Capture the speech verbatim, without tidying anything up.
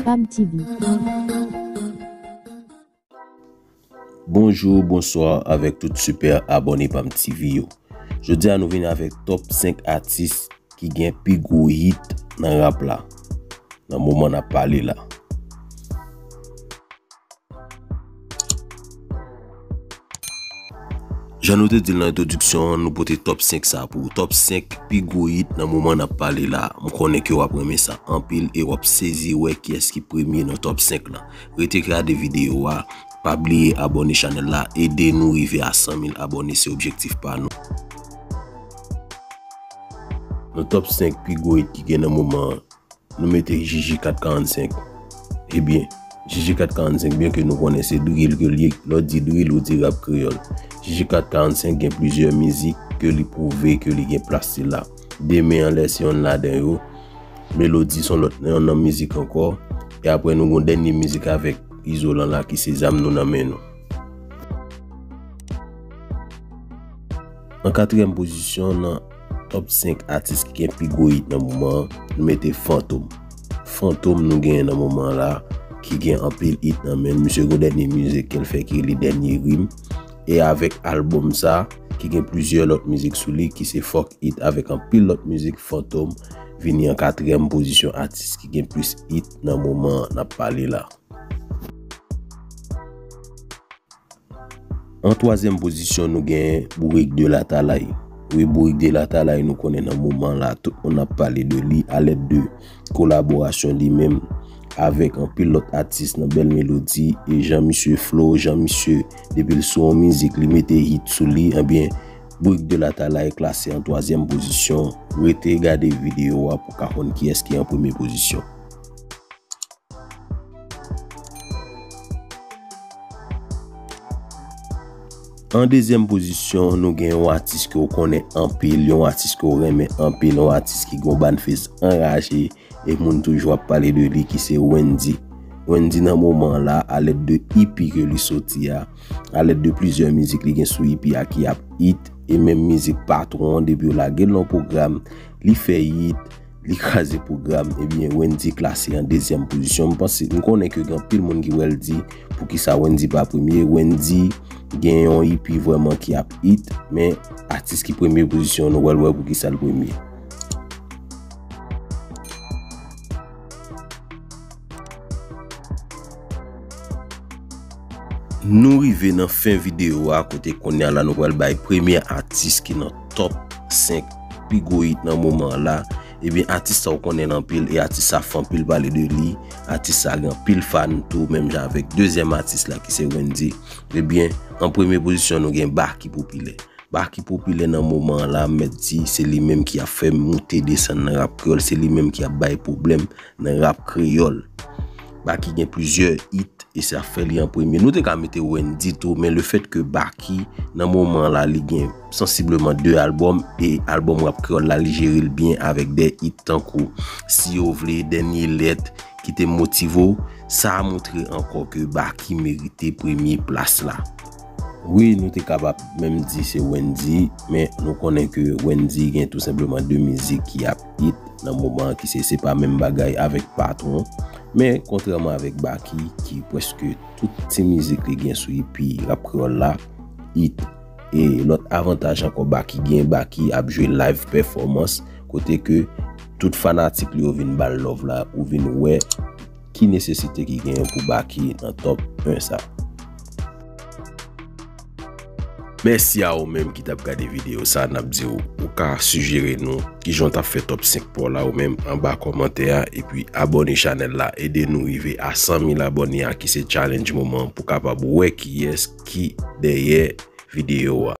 Pam T V. Bonjou, bonswa avèk tout sipè abòne Pam T V yo. Jodi a nou vin avèk top senk atis ki gen pi gwo hit nan rap la, nan moman n ap pale la. Jan nou te di l nan entwodiksyon an, nou pote top senk sa pou ou. Top senk pi gwo hit nan moman n ap pale la. M konnen ke w ap renmen sa anpil e w ap sezi wè kiyès ki premye nan top senk lan. Rete gade videyo a, pa bliye abòne chanèl la, ede nou rive a san mil abòne, se objektif pa nou. Nan top senk pi gwo hit ki gen nan moman an, nou mete J J kat karannsenk. Ebyen, J J kat karannsenk, byen ke nou konnen se drill ke l ye, lè w di drill, ou di rap kreyòl. J J kat karannsenk gen plizyè mizik ke li pwouve ke li gen plas li la. Demen anlè se yonn ladan yo. Melodi se yon lòt, yon nan mizik ankò. E apre nou gon dènye mizik avèk Izolan la ki se Zam nou nan men nou. An katriyèm pozisyon nan top senk atis ki gen pi gwo hit nan moman an, nou mete Fantom. Fantom nou genyen nan moman an la, ki gen anpil hit nan men l. Misye gon dènye mizik ke l fè ki rele Dènye Rim. E avèk albòm sa, ki gen plizyè lòt mizik sou li, ki se Fòk Hit avèk anpil lòt mizik, Fantom vini an katriyèm pozisyon atis ki gen plis hit nan moman n ap pale la. An twazyèm pozisyon, nou gen Bourik de Latalay. Wi, Bourik de Latalay, nou konnen nan moman la, tout moun ap pale de li alèd de kolaborasyon li menm avèk anpil lòt atis nan Bèl Melodi e jan misye flow, jan misye, depi l sou yon mizik, li mete hit sou li, ebyen, Bourik de Latalay klase an twazyèm pozisyon. Rete gade videyo a pou w ka konn kiyès ki an premye pozisyon. An dezyèm pozisyon, nou gen yon atis ke w konnen anpil, yon atis ke w renmen anpil, yon atis ki gon bann fez anraje, e moun toujou ap pale de li, ki se Wendyy. Wendyy nan moman an la, alèd de E P ke li soti a, alèd de plizyè mizik li gen sou E P a ki ap hit, e menm mizik Patwon an, depi yo lage l nan pwogram, li fè hit, li kraze pwogram, ebyen, Wendyy klase an dezyèm pozisyon. M panse, m konnen ke gen anpil moun ki wè l di, poukisa Wendyy pa premye? Wendyy gen yon E P vrèman ki ap hit, men atis ki premye pozisyon, nou wè l wè poukisa l premye. Nou rive nan fen videyo a, kote kounye a la nou pral bay premye atis ki nan top senk pi gwo hit nan moman an la. Ebyen, atis sa w konnen l anpil e atis sa fè anpil pale de li. Atis sa gen anpil fan tou, menm jan avèk dezyèm atis la ki se Wendyy. Ebyen, an premye pozisyon, nou gen Baky Popilè. Baky Popilè nan moman an la, m mèt di, se li menm ki ap fè moute desann nan rap kreyòl, se li menm ki ap bay pwoblèm nan rap kreyòl. Baky gen plizyè hit e sa fè li an premye. Nou te ka mete Wendyy tou, men lefètke Baky nan moman an la, li gen sansibleman de albòm e albòm rap kreyòl la, li jere l byen avèk de hit tankou Si yo vle, Dènye Lèt, ki te motive w, sa a montre ankò ke Baky merite premye plas la. Wi, nou te kapab menm di se Wendyy, men nou konnen ke Wendyy gen tou senpleman de mizik ki ap hit nan moman an, ki se Se pa menm bagay avèk Patwon. Men kontrèman avèk Baky, ki prèske tout ti mizik li gen sou E P rap kreyòl la hit. E lòt avantaj ankò Baky gen, Baky ap jwe live performance, kote ke tout fanatik li yo vin ba l love la, ou vin wè ki nesesite ki genyen pou Baky nan top en sa. Mèsi a ou menm ki t ap gade videyo sa, n ap di w, ou ka sijere nou kijan w t ap fè top senk pa w la ou menm anba kòmantè a, epi abòne chanèl la, ede nou rive a san mil abòne a ki se challenge moman an pou kapab wè kiyès ki dèyè videyo a.